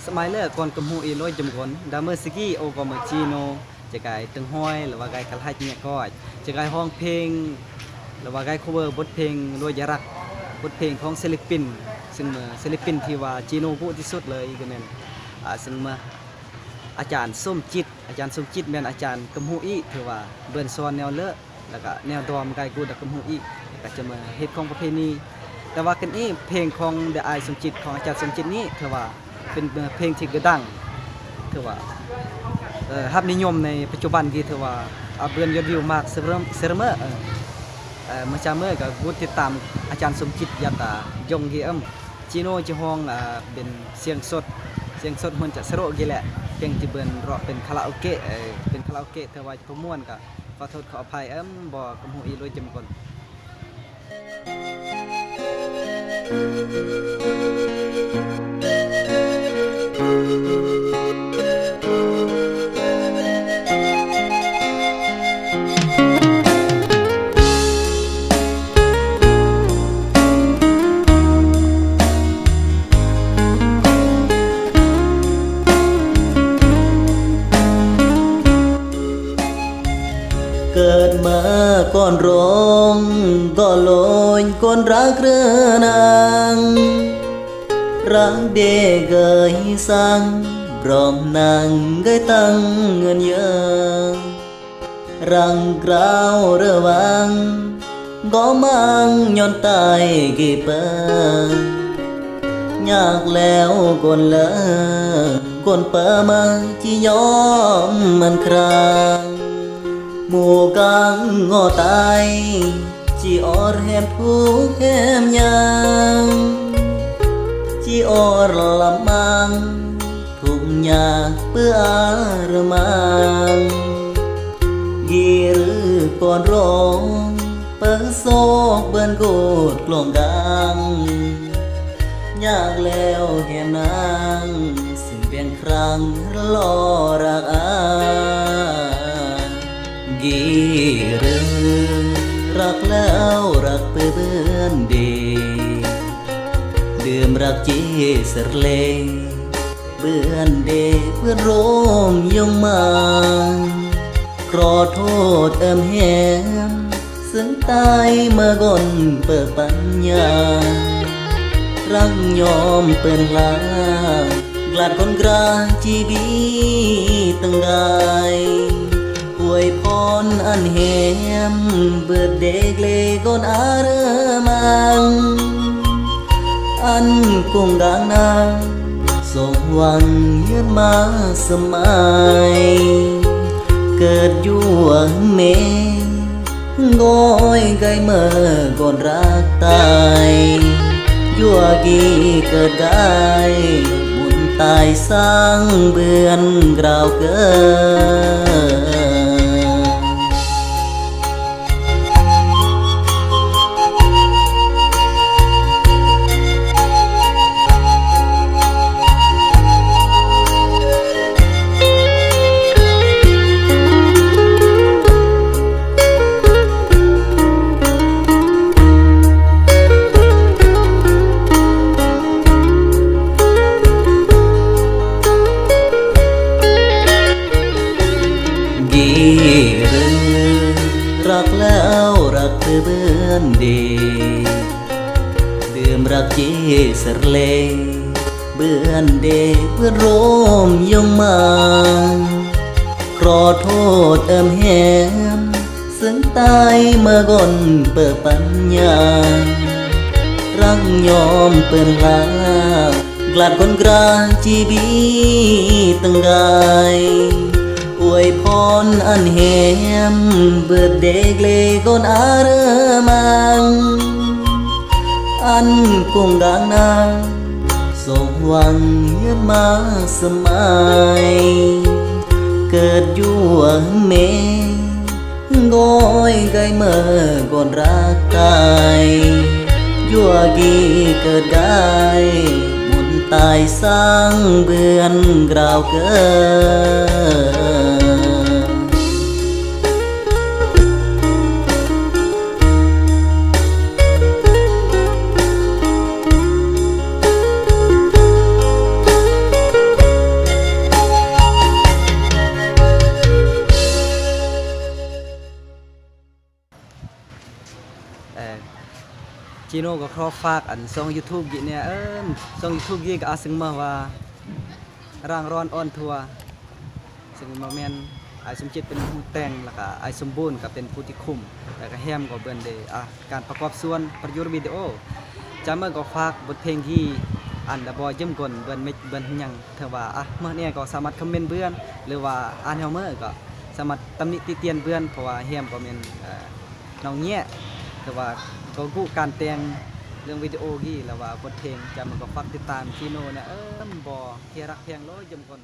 ສະໄໝເລີກ ກ່ອນກຳຫູອີ່ໂລຍຈົມກົນ ດາເມີສະກີ ໂອກໍມາຈີໂນ ຈະກາຍຕຶງຫ້ອຍ ຫຼືວ່າກາຍກະລະຫັດຍະກອດ ຈະກາຍຮ້ອງເພງ ຫຼືວ່າກາຍຄັບເວີບົດເພງໂລຍຢາຣັກ ບົດເພງຂອງສິລະປິນ ຊຶ່ງເມື່ອສິລະປິນທີ່ວ່າຈີໂນຮູ້ທີ່ສຸດເລີຍກໍແມ່ນ ອາ ຊຶ່ງເມື່ອອາຈານສົມຈິດ ອາຈານສົມຈິດແມ່ນອາຈານກຳຫູອີ ຖືວ່າເບິ່ນສອນແນວເລີ ແລ້ວກະແນວດອມກາຍກູດກຳຫູອີ ແລ້ວກະຈະມາເຮັດຂອງປະເພນີ ແຕ່ວ່າກັນອີເພງຂອງເດອ້າຍສົມຈິດ ຂອງອາຈານສົມຈິດນີ້ ຖືວ່າເປັນເພງທີ່ກະດັງ ຖືວ່າ ເອີ ຮັບນິຍົມໃນປັດຈຸບັນທີ່ຖືວ່າ ອາ ເບິ່ນຍອດວິວມາກເສີມເສີມເມີ ເອີ ເອີ ເມື່ອຈາເມີກະກູດຕິດຕາມອາຈານສົມຈິດ ຢາດຕາຍົງກີເອີມ ຈີໂນຈະຮ້ອງ ອາ ເປັນສຽງສົດ ສຽງສົດເພິ່ນຈະສະໂຣະກີແຫຼະ ເພງທີ່ເບິ່ນເລາະເປັນຄາຣາໂອເກະ ເອີ ເປັນຄາຣາໂອເກະ ແຕ່ວ່າ ບໍ່ມ່ວນກໍຂໍໂທດຂໍອະໄພ ເອີ ບໍ່ກຳຫູອີ່ໂລຍຈົມກົນ. ເກີດມາກ່ອນຮ້ອງກໍໂລຍ ກ່ອນລັກເຮືອນາງ ລັກເດເກີຍສັງ ບຣອມນາງເກີຍຕັ້ງເງິນເຍີ ລັກກຣາວເຣວັງ ກໍມັງຍ້ອນຕາຍກີເປີ ຍາກແລ້ວກ່ອນເລີ ກ່ອນເປີມາ ຈີຍອມມັນຄຣາງ ໝູ່ກາງງໍຕາຍ ຈີອອດແຮມທຸກແຮມຍາງ ຈີອອດລະມັງ ທຸກຍາກເປີອາລະມັງ ກີຣືກ່ອນຮ້ອງ ເປີໂຊກເບິ່ນໂກດກລອງກາງ ຍາກແລ້ວແຮມນາງ ຊຶ່ງແບ່ງຄຣາງລໍລັກອາ ກີເຣີ ລັກແລ້ວລັກເປີເບືອນເດ ດື່ມລັກຈີເສີເລ ເບືອນເດເພື່ອນໂຣມຍົງມາ ຂໍໂທດເອີມແຮມ ຊຶ່ງຕາຍມາກ່ອນເປີປັນຍາ ລັກຍອມເປີນລາ ກລາດຄົນກລາງຈີບີຕັ້ງກາຍ ອວຍພອນອັນແຮມ ເບີດເດເກລກ່ອນອາເຣີມັງ ອັນກົງກາງນາ ສົມຫວັງຍືນມາສະໄໝ ເກີດຢູ່ເມ ງອຍໄກເມີກ່ອນລັກຕາຍ ຢູ່ກີເກີດກາຍ ບຸນຕາຍສ້າງເບືອນກຣາວເກີດ. ກີເຣີ ລັກແລ້ວລັກເບືອນເດ ດື່ມລັກຈີເສີເລ ເບືອນເດເພື່ອນໂຣມຍົງມາ ຂໍໂທດເອີມແຮມ ຊຶ່ງຕາຍມາກ່ອນເປີປັນຍາ ລັກຍອມເປີນລາ ກລາດຄົນກລາງຈີບີຕັ້ງກາຍ ອວຍພອນອັນແຮມ ເບີດເດເກລກ່ອນອາເຣີມັງ ອັນກົງກາງນາ ສົມຫວັງຍືນມາສະໄໝ ເກີດຢູ່ເມ ງອຍໄກເມີກ່ອນລັກຕາຍ ຢູ່ກີເກີດກາຍ ບຸນຕາຍສ້າງເບືອນກຣາວເກີດ. ກີເຣີ ຈີໂນກໍຂໍຝາກອັນຊ່ອງຢູທູບກີ້ແດ່ ເອີ້ນຊ່ອງຢູທູບກີ້ກໍອາດຊິມາວ່າ ຮ່າງຮ້ອນອອນທົວ ເຊິ່ງບໍ່ແມ່ນ ອ້າຍສົມຈິດເປັນຜູ້ແຕ່ງ ແລ້ວກະອ້າຍສົມບູນກໍເປັນຜູ້ທີ່ຄຸມ ແລ້ວກະແຮມກໍເບິ່ນເດ ອ່າ ການປະກອບສ່ວນປະໂຫຍດວິດີໂອ ຈາເມີກໍຝາກບົດເພງທີ່ອັນດະບໍ່ຢືມກົນເບິ່ນເມັກເບິ່ນຫຍັງ ເທື່ອວ່າ ອ່າ ເມີແດ່ກໍສາມາດຄອມເມັນເບິ່ງ ຫຼືວ່າອ່ານແຮວເມີກໍສາມາດຕຳໜິຕິຕຽນເບິ່ງ ເພາະວ່າແຮມກໍແມ່ນ ເອີ ນ້ອງແຍະ ແຕ່ວ່າກໍກຸການແຕ່ງເລື່ອງວິດີໂອກີ້ ແລ້ວວ່າບົດເພງ ຈາເມີກໍຝາກຕິດຕາມຈີໂນແດ່ ເອີ ບໍ່ເຄຍຮັກແພງໂລຍຢືມກົນ.